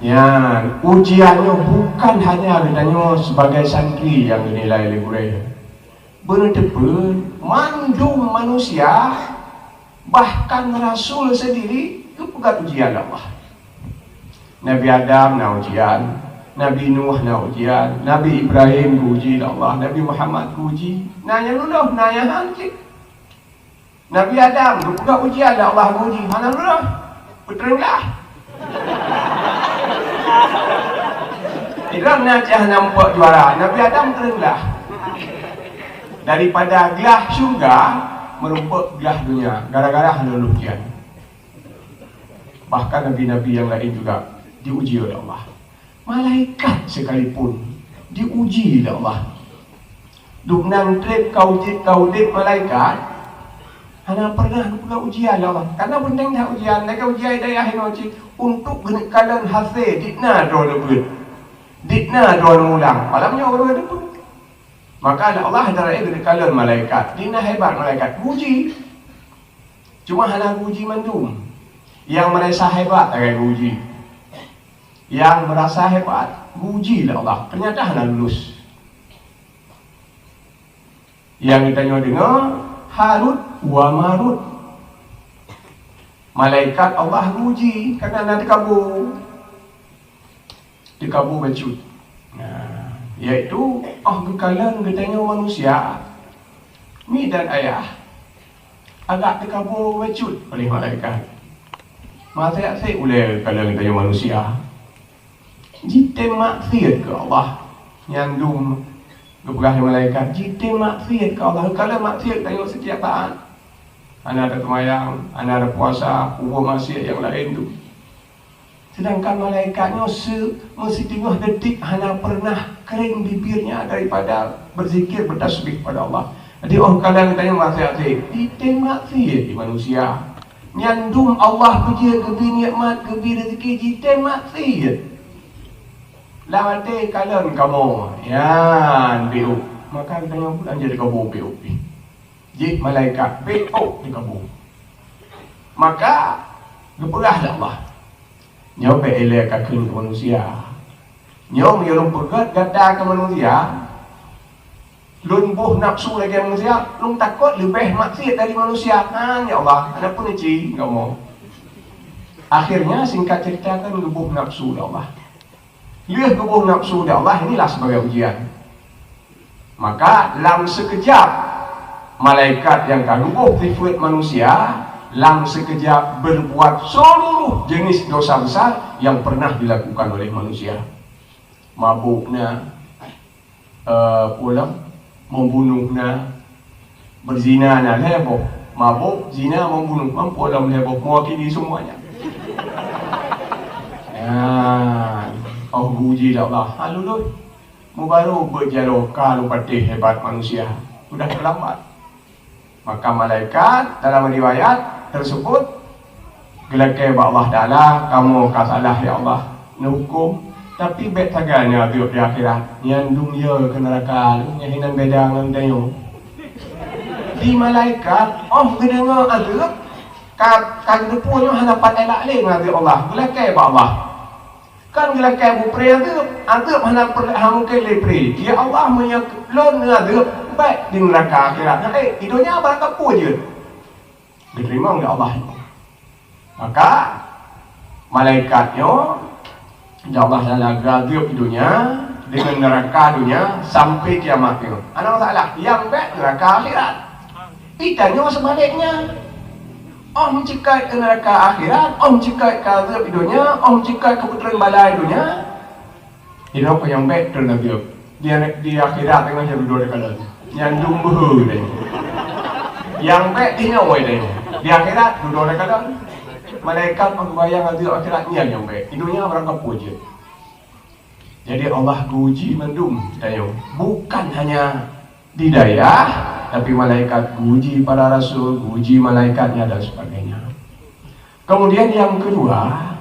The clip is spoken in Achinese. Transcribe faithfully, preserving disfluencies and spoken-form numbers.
Nyan, ujian nyoe bukan hanya geutanyoe sebagai santri nyang geunilai lé gurée. Beuneuteupeu, mandum manusia, bahkan rasul sendiri, geupeugah ujian lé Allah. Nabi Adam na ujian, Nabi Nuh na ujian, Nabi Ibrahim geuuji lé Allah, Nabi Muhammad geuuji. Na nyang lulus, na nyang han cit. Nabi Adam geupeugah ujian lé Allah geuuji, hana lulus. Peutreun glah. Idong na cah nampak juara, Nabi Adam treun glah. Daripada glah syurga, meurumpok glah dunia, gara-gara hana lulus ujian. Bahkan nabi-nabi nyang laén juga diuji oleh Allah. Malaikat sekalipun diuji lé Allah. Dum nan treb ka udeb, ka udeb malaikat, hana pernah geupeugah ujian lé Allah. Karena penting that ujian, lagée ujian hidayah inoe cit, untuk geuneuk kalon hase, dikna droe neubeuet. Dikna droe neuulang. Malam nyoe ureuëng neubeuet. Maka Allah hana rayeuk geuneuk kalon malaikat. Dikna hebat malaikat. Geuuji. Cuma hana geuuji mandum. Nyang meurasa hebat lagée geuuji. Nyang meurasa hebat, geuuji lé Allah. Ternyata hana lulus. Nyang geutanyoe deungoe, Harut wa Marut. Malaikat Allah geuuji, karena na teukabo. Teukabo bacut. Nah, yaitu, oh geukalon geutanyoe manusia, mi dan ayah, agak teukabo bacut oleh malaikat. Maté-até ulée geukalon geutanyoe manusia. Jitem maksiat keu Allah. Nyan dum geupeugah lé malaikat, jitem maksiat keu Allah. Geukalon maksiat geutanyoe setiap saat. Hana ada seumayang, hana ada puasa, peubuet maksiat nyang laén tu. Sedangkan malaikat nyoe se-, meusitingoh detik hana pernah kering bibirnya daripada berzikir, bertasbih pada Allah. Jadi, oh, kadang geutanyoe maksiat, jitem maksiat di manusia. Nyan dum Allah peujeuet, geubri nikmat, geubri rezeki, jitem maksiat. Lam até kalon kamoe, nyan biôk. Maka geutanyoe pulang jadi kamoe biôk pih. Jih malaikat, biôk teukabo. Maka, geupeugah lé Allah, "Nyoe bék ilée kakheun keu manusia. Nyoe meunyoe lôn peugét gata keu manusia, lôn boh nafsu lagée manusia, lôn takot leubeh maksiat dari manusia. Han, ya Allah, hana peue neuci kamoe." Akhirnya, singkat cerita kan geuboh nafsu lé Allah. Lheueh geuboh nafsu lé Allah, inilah sebagai ujian. Maka, lam seukeujab, malaikat nyang ka geuboh sifeuet manusia, lam seukeujab berbuat seluruh jenis dosa besar yang pernah dilakukan oleh manusia. Mabôk na, eh, peue lom, membunuh na, berzina na, lhée boh. Mabôk, zina, membunuh, mampu lom lhée boh, mewakili semuanya. Nyan, oh geuuji lé Allah, ha lulus. Meubaru beuet jaroe ka lôn patéh hebat manusia, udah teulambat. Maka malaikat dalam riwayat tersebut geulakée bak Allah Taala, "Kamoe ka salah, ya Allah, neuhuköm, tapi bék sagai neuazeub di akhirat, nyan dunia keu neuraka, nyan hinan beda ngon tanyoe." Di malaikat, oh geudeungoe azeub, ka, ka geuteupeue nyoe hana pat elak lé ngon azeub Allah, geulakée bak Allah. Kan geulakée beupré azeub, azeub hana per-, hana mungken lé pré. Ya Allah, meunyoe lôn neuazeub, bék di neuraka akhirat. Nah, eh, di donya barang kapeue jeuet. Geuteurimong lé Allah. Maka, malaikat nyoe, ya Allah Taala geuazeub di donya, deungon neuraka donya, sampai kiamat nyoe. Hana masalah, nyang bék neuraka akhirat. Di tanyoe seubaliknya. Oh meuceukat keu neuraka akhirat, oh meuceukat keu azeub di donya, oh meuceukat keu peutreun bala di donya. Di donya nyang bék treun azeub. Di, di akhirat teungoh jadi dudoe teukalon. Nyan dum beuhe tadi. Nyang bék di nyoe tadi. Di akhirat dudoe teukalon. Malaikat meubayang azeub akhirat nyan nyang bék. Di donya barang kapeue jeuet. Jadi Allah geuuji mandum tanyoe. Bukan hanya di dayah, tapi malaikat geuuji para rasul, geuuji malaikatnya dan sebagainya. Kemudian yang kedua,